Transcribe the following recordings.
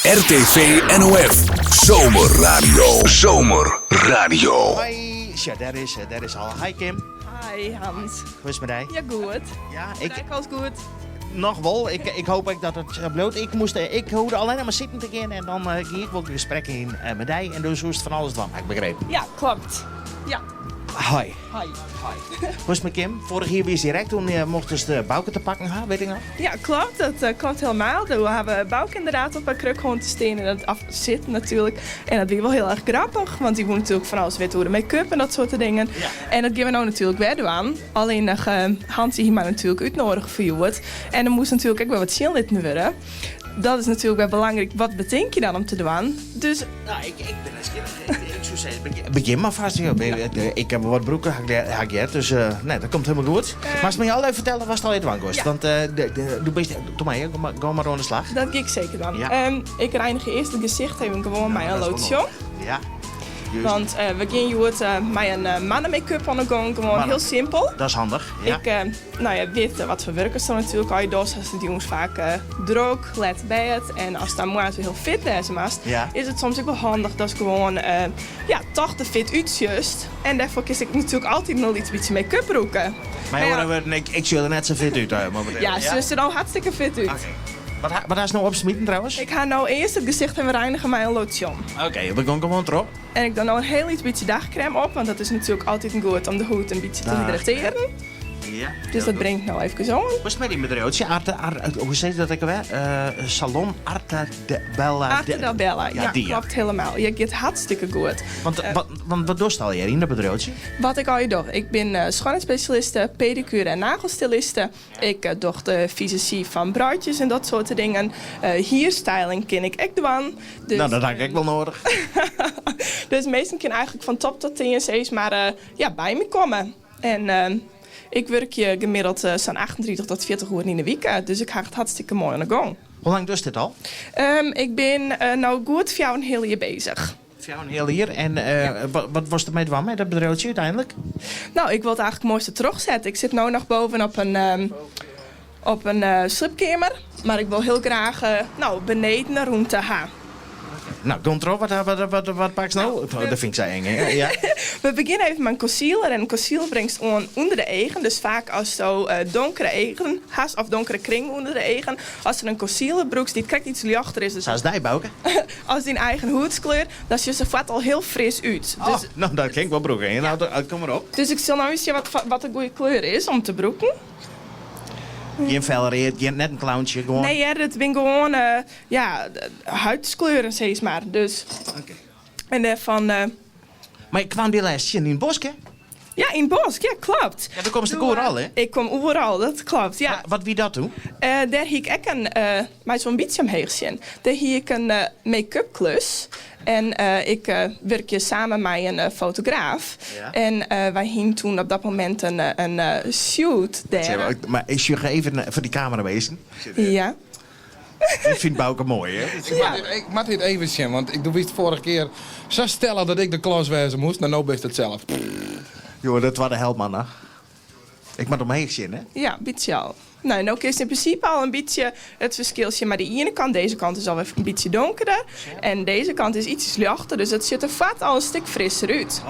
RTV NOF Zomerradio. Zomerradio. Hoi, ja, daar is, daar is al. Hi Kim. Hi Hans. Hoe is het met jou? Ja, goed. Ja, ik... Alles goed. Noch wol. Ik hoop ek dat it sa bliuwt. Ik moast, ik hoegde allinnich mar sitten te gean en dan gie ik wol gesprek yn mei dy en dus hoechst fan alles dwaan, ha ik begrepen. Ja, kloppet. Ja. Hoi. Hoi. Hoi. Hoe is it mei Kim? Foarich jier wiest hjir ek, toen mochtest de Bouke te pakken ha, wit ik noch. Ja, kloppet. Dat kloppet hielendal. Doe ha we Bouke ynderdaad op 'e kruk hân te stean en dat of sitten natuerlik. En dat wie wol hiel erch grappich, want dy woe natuerlik fan alles witte oer de make-up en dat soarte dingen. En dat gean we no natuerlik wer dwaan. Allinnich Hans hie my natuerlik útnoadige foar hjoed. En der moast natuerlik ek wer wat sjen litten wurde. Dat is natuerlik wer belangryk, wat betink je dan om te dwaan? Dus. Nou, ik bin nijsgjirrich. Ik soe sizze, begjin mar fêst. Ik ha wol wat brûkt, ha ik heard. Dus nee, dat komt hielendal goed. Moatst my al even fertelle watst allegear dwaan giest. Want do bist, doe mar, gean mar oan de slach. Dat gean ik seker dwaan. Ik reinigje earst it gesicht even gewoan mei in lotion. Ja. Want we gean hjoed mei in manne-make-up oan de gong. Gewoan hiel simpel. Dat is handich, ja. Ik nou ja, wit wat foar wurk ast natuerlik allegear dochst. Hast it jûns faak drok, let bêd. En ast dan moarns wer hiel fit wêze moatst, is it soms ek wol handich datst gewoan ja, toch der fit útsjochst. En dêrfoar kinst ek natuerlik altyd in lyts bytsje make-up brûke. Mei oare wurden, ik sjoch der net sa fit út mominteel. Ja, sjochst der al hartstikke fit út. Wat, wat hast no opsmiten trouwens? Ik ha no earst it gesicht even reinige mei in lotion. Oké, we gaan gewoan troch. En ik doch no in hiel lyts bytsje dagcrème op, want dat is natuerlik altyd goed om de hûd in bytsje te hydratearjen. Ja. Dus dat bring ik no efkes oan. Hoe is it mei dyn bedriuwtsje? Arte, Ar, hoe sizze dat ek alwer? Salon Arte de Bella. Arte del Bella, ja, die, kloppet hielendal. Ja, giet hartstikke goed. Want, wat, want wat dochst allegear yn dat bedriuwtsje? Wat ik allegear doch? Ik bin schoonheidsspecialiste, pedicure en nagelstiliste. Ik doch de fisazjy fan bruidjes en dat soarte dingen. Hierstyling kin ik ek dwaan. Dus, Nou, dat ha ik ek wol noadich. Dus minsken kinne eigenlik fan top tot tean sis mar ja, by my komme. En ik wurkje gemiddeld sa'n 38 tot 40 oeren yn de wike, dus ik ha it hartstikke moai oan de gong. Hoe lang dochst dit al? Ik bin no goed fjouwer en in heal jier beuzich. Fjouwer en in heal jier. En wat wolst dermei dwaan mei dat bedriuwtsje úteinlik? Nou, ik wol it eigenlik moaiste trochsette. Ik sit no noch boven op in sliepkeamer, mar ik wol hiel graach no, beneden in rûmte ha. Nou, gean troch. Wat pakst no? Dat fyn ik sa eng, hè? Ja. We begjinne even mei in concealer. En in concealer bringst oan ûnder de eagen. Dus faak asto donkere eagen hast of donkere kringen ûnder de eagen, ast in concealer brûkst dy't krekt iets ljochter is. Dus Sa as dy, Bouke. As dyn eigen hûdskleur, dan sjochst der fuort al hiel fris út. Oh, no, dat kin ik wol brûke. Ja, nou, kom mar op. Dus ik sil no ris sjen wat de goede kleur is om te brûken. Gjin fel read, gjin, net in clowntsje, gewoan. Nee hear, it binne gewoan, ja, huidskleuren sis mar. Dus. Oké. En dêrfan. Mar ik kwam dy lêst tsjin yn it bosk, hè? Ja, yn it bosk, ja, kloppet. Ja, do komst ek oeral, hè? Ik kom oeral, dat kloppet, ja. Wat wie dat doe? Dêr hie ik ek in, mei sa'n bytsje omheech sjen. Dêr hie ik in make-up klus. En ik wurkje samen mei in fotograaf. En wy hienen toen op dat momint in shoot dêr. Mar ik sjoch even foar dy kameraminsken. Ja. Dit fynt Bouke moai, hè? Ik moat dit even sjen, want ik, do wiest foarige kear sa stellich dat ik de klos wêze moast. No, no bist it sels. Jonge, de twadde help man, Ik moat omheech sjen, hè? Ja, bytsje al. No, no kinst yn prinsipe al in bytsje it ferskil sjen mei de iene kant. Dizze kant is al wer in bytsje donkerder en dizze kant is ietsjes ljochter. Dus it sjocht der fuort al in stik frisser út.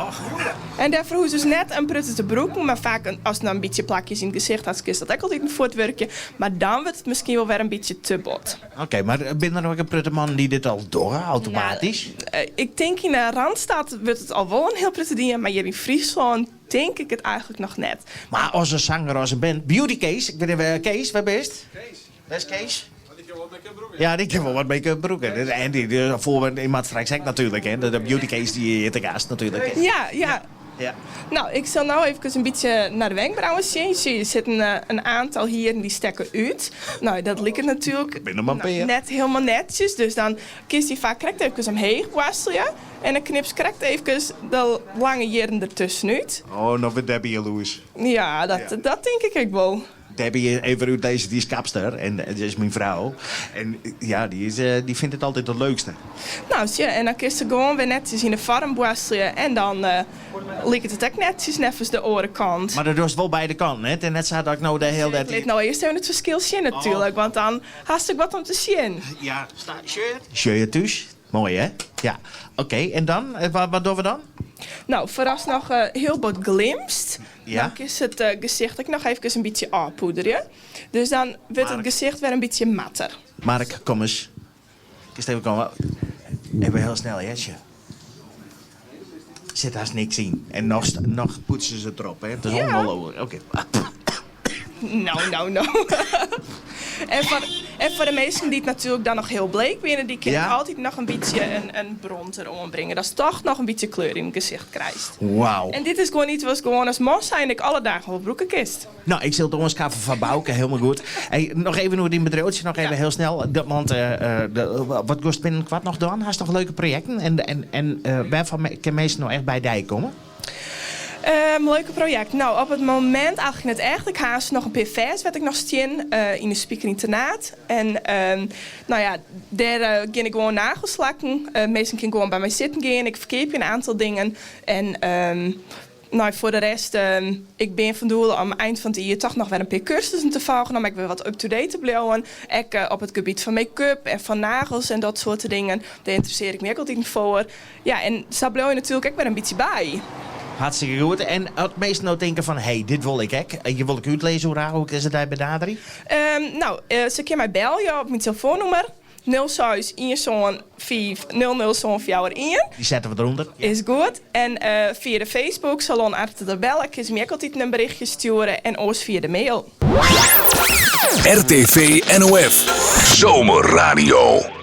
En dêrfoar hoechst dus net in protte te brûken, mar faak ast dan in bytsje plakjes yn it gesicht hast, kinst dat ek altyd fuortwurkje. Mar dan wurdt it miskien wol wer in bytsje te bot. Oké, mar binne der no ek in protte mannen dy't dit al dogge, automatysk? Nou, ik tink yn de Randstad wurdt it al wol in hiel protte dien, mar hjir yn Fryslân tink ik it eigenlik noch net. Mar as in sanger, as in band. Beauty Kees, ik wit net, Kees, wêr bist? Kees. Wêr is Kees? Dy kin wol wat make-up brûke. Ja, dy kin wol wat make-up brûke. En dy, foar, dy moat straks ek natuerlik, hè. De Beauty Kees dy hjir te gast natuerlik. Ja, ja. Ja. No, ik sil no efkes in bytsje nei de wenkbrauwen sjen. Je sjogge, der sitte in oantal hierren dy stekke út. No, dat liket natuerlik Binne mar in pear. net hielendal netsjes. Dus dan kinst dy faak krekt efkes omheech boarstelje. En dan knipst krekt efkes de lange hierren dertuskenút. Oh, no wurdt Debbie jaloers. Ja, dat, dat tink ik ek wol. Debbie, even út deze, die is kapster en dat is myn frou. En ja, die, is, eh, die vindt het altijd het leukste. Nou, sjoch, en dan kinst se gewoan wer netsjes yn de foarm boarstelje en dan uh, liket it ek netsjes neffens de oare kant. Mar dat dochst wol beide kanten, hè? En net sa dat ik no de hiele Ik lit no earst even it ferskil sjen natuerlik, want dan hast ek wat om te sjen. Ja, shirt. Shirt thús. Moai, hè? Ja. Oké, en dan? Eh, wat dogge we dan? No, foarôf noch uh, hiel bot glimst. Ja? Dan kinst it uh, gesicht ek noch efkes in bytsje ôfpoederje. Dus dan wurdt it gesicht wer in bytsje matter. Mark, kom ris. Kinst even komme? Even hiel snel, Jetsje. Sit hast niks yn. En noch, noch poetse se it derop, hè? It is ja. ongelooflijk. Oké. No, no, no. en, foar, en foar de minsken dy't natuerlik dan noch hiel bleek binne, dy kinne ja. altyd noch in bytsje in bronzer oanbringe. Datst toch noch in bytsje kleur yn it gesicht krijst. Wauw. En dit is gewoan yts watst gewoan as man zijnde ek alle dagen wol brûke kinst. No, ik sil it oanskaffen foar Bouke, hielendal goed. Hey, noch even oer dyn bedriuwtsje, noch even hiel snel. Want uh, wat giest binnenkoart noch dwaan? Hast noch leuke projekten? En wêrfoar kinne minsken no echt by dy komme? Leuke projekten? No, op it momint eigentlik net echt. Ik ha noch in pear fêst wêr't ik noch stean yn de Spiker yn Ternaard. En no ja, dêr gean ik gewoan nagels lakken. Minsken kinne gewoan by my sitten gean. Ik ferkeapje in oantal dingen. En No, foar de rest, ik bin fan doel om ein fan it jier toch noch wer in pear kursussen te folgjen om ek wer wat up-to-date te bliuwen. Ek op it gebiet fan make-up en fan nagels en dat soarte dingen. Dêr ynteressearje ik my ek altyd foar. Ja, en sa bliuwe je natuerlik ek wer in bytsje by. Hartstikke goed. En as minsken no tinke fan, hé, dit wol ik ek. Je wol ik útlizze hoe raar, hoe kinne se dy benaderje? No, se kinne my belje op myn telefoannûmer. 06 1 7 5 0 0 7 4 1. Dy sette we derûnder. Is goed. En fia de Facebook, Salon Arte de Belle, kinne se my ek altyd in berichtje stjoere en oars fia de mail. RTV NOF Zomerradio.